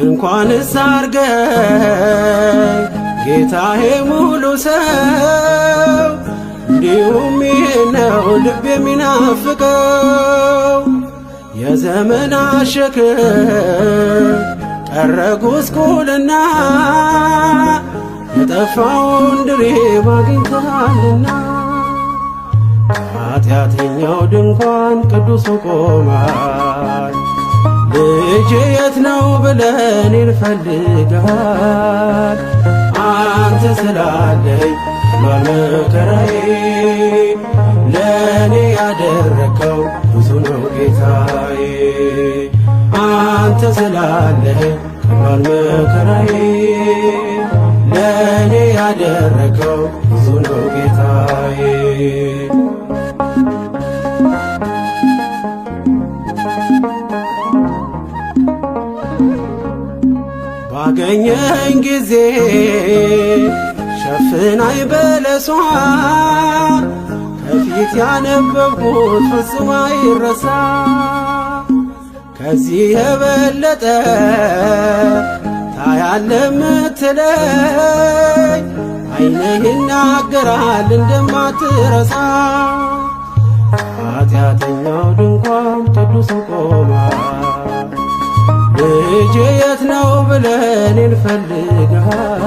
እንኳንስ አርገኝ ጌታዬ ሙሉ ሰው፣ እንዲሁም ይህ ነው ልብ የሚናፍቀው። የዘመን ሸክም ቀረ ጉስቁልና፣ የጠፋውን ድሪብ አግኝተሃልና። ኃጢአተኛው ድንኳን ቅዱሱ ቆሟል። ልጄ የት ነው ብለን ይፈልጋል። አንተ ስላለኝ ቀሏል መከራዬ፣ ለእኔ ያደረከው ብዙ ነው ጌታዬ። አንተ ስላለኝ ቀሏል መከራዬ፣ ለእኔ ያደረከው ብዙ ነው ጌታዬ። ባገኘኝ ጊዜ ሸፍናይ በለሷ፣ ከፊት ያነበብኩት ፍጹም አይረሳ። ከዚህ የበለጠ ታያለ ምትለኝ፣ ዓይንህ ይናገራል እንደማትረሳ። ኃጢአተኛው ድንኳን ቅዱስ ቆሟል። ልጄ የት ነው ብለን እንፈልግሃል።